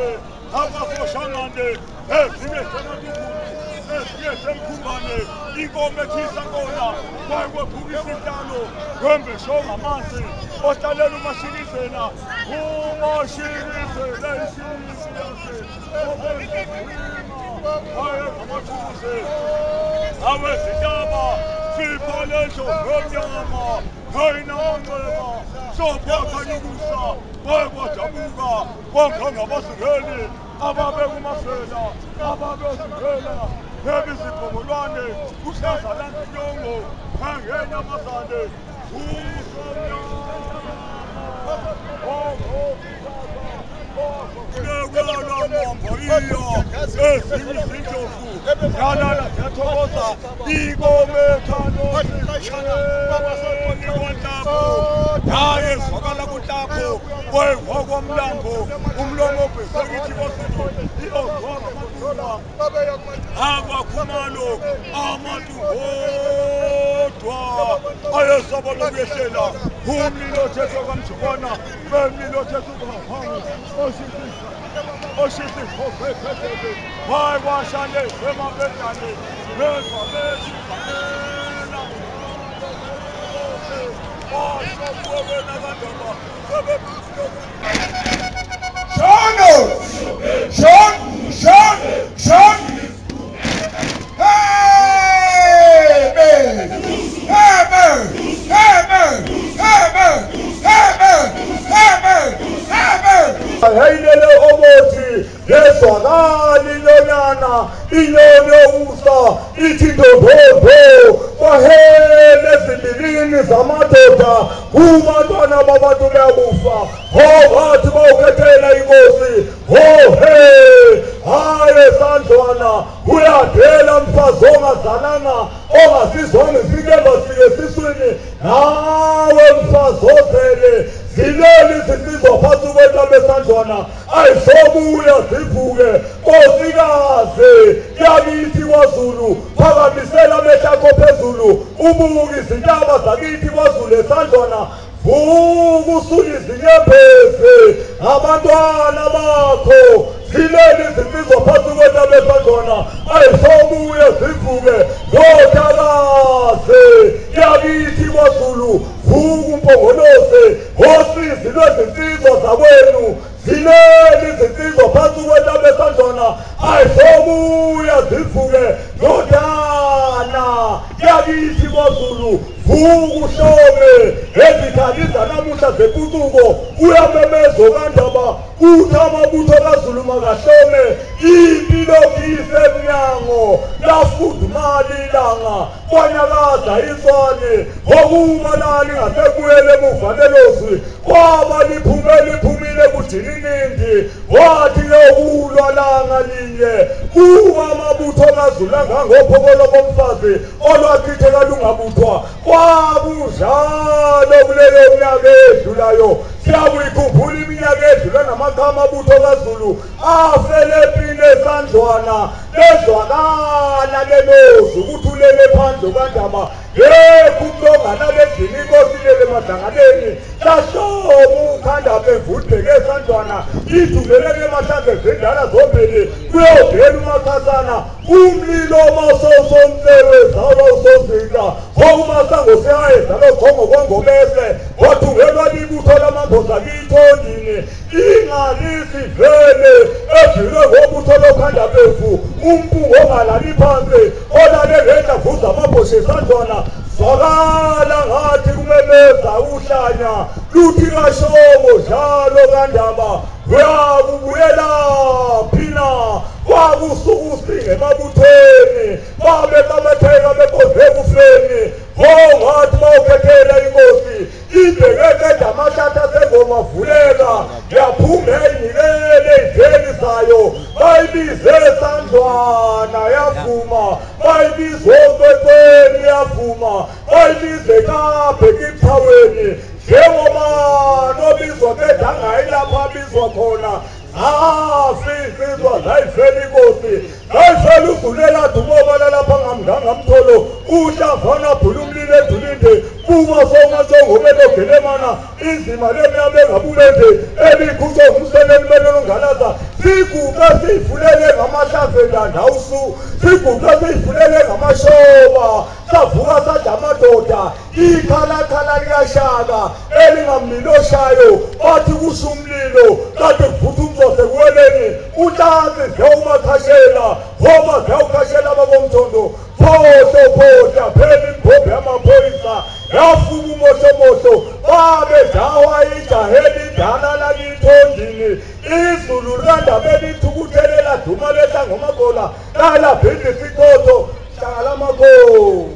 Ngubane, akwaSoshangane, ezinye semadukhulu, ezinye semkhumbane, inkomo ethisa kona, kwayekwephuka isihlalo, kwembesho ngamanzi, ohlalela umashikizela, umashikizela isiyase, wayengamathuze, awezintaba, sipha lendlovu yomnyama, kayinamanxeba, sophakanyukusa, wayekwadabuka, kwangangabazingeli, ababekumafela, ababezingela, nebizibhongolwane, kuhlaza lantinyongo, ngangenyamazane, Abakhumalo amatu kodwa ayesaba lokuyehlela umlilo othethe kamjikwana bemlilo othethe ubahangu oshisi khofekhefefe wayekwashane emabedane beva bethi Shono! Shon! Shon! Shon! Hey! Man! Hey! Man! Hey! Man! Hey! Man! Hey! Man! Hey! Man! Hey! Man! Heylele obothi lezwakali lonyana inyoni yokusa ithi ndododo kwahele ezimbilini zamadoda kubantwana babantu beyakufa ho bathi bawukhethela inkosi ho he haye sandlwana uyadela mfazi ongazalanga ongasizwanga isikemba sike esiswini nawe mfazi ozele zileli zinsizwa phansi kwentaba esandlwana ayisobuya zivuke nkosikazi yakithi kwaZulu phakamisela amehlo akho phezulu ubuke izintaba zakithi kwaZulu esandlwana vuka usule izinyembezi ngabantwana bakho zileli zinsizwa phansi kwentaba esandlwana ayisobuya zivuke ndodakazi yakithi kwaZulu vuka umpongolose ngosizi lwezinsizwa zakwenu zileli izinsizwa phansi kwentaba esandlwana ayisobuya zivuke ndodana yakithi kwaZulu vuka uhlome ezikhali zanamuhla zempucuko uyamemeza kandaba uthi amabutho kaZulu makahlome impilo isemnyango lafudumala ilanga kwanyakaza inswane ngokuma lali ngasekuyele emuva lelozwi kwaba liphume liphumile kujininindi wathi yokulwa langa linye kuwa amabutho kaZulu angangophokolo bomfazi olwachitheka lungabuthwa kwakunjalo kuleyo minyaka edlulayo siyakuyikhumbula iminyaka edlula namaqhawe amabutho kaZulu afele empini esandlwana lezwakala lelozwi ukuthi ulele phandle kandaba yekho umuntu ongalala endlini inkosi ilele emadlangaleni lahloma ukhanda bevulibheke esandlwana iduleleke emahlanze zindala zombili kuyogela umakhasana umlilo masosomsewe zalwa usozika ngokumasango siyayeza lokhongo kongobese wathungelwa libutho lamamboza kithondini ingalisi vele ejule ngobutho lokhanda befu umpungu ongalali phansi olale ngenhla vuza amabhosha esandlwana zwakala ngathi kumemeza uhlanya luthi kashomo njalo kandaba uyakubuyela phina kwakusukusinga emabuthweni babe bamatheka beqonde ekufeni ngongathi bawukhethela inkosi ibheke amahlathi asengoma vuleka yaphuma inikele ey'ndleni zayo bayibize esandlwana yavuma bayibize onkwenkweni yavuma bayibize kabhekiphaweni njengoba nobizwa bedangayi lapho abizwa khona insizwa zayifela inkosi zayifela uzulela dumobala lapha ngamngangamtholo uhlavana bhula umlilo edulinde buka songasongomelogelemana inzima lemnyama engabulende ebikhutshwa ngumseleni melelongalaza Siguqe siyivulele ngamahlamvu endandawusu, siguqe siyivulele ngamashoba, savuka sadla amadoda, ikhalakhala likaShaka elingamlilo oshayo, bathi kusho umlilo, kade kuvutha umzose kuweleni, unhlanzi ziyawumakhashela, ngoba ziyawukhashela abakomthondo, phohlo phohla phela imibhobho yamaphoyisa, yafuka umohlomohlo, babedawa ijaheli idala lakithondini, izulu likandabeni lithukuthele laduma lehla ngomagola, lalaphinde isiqotho, hlanga lamakhosi.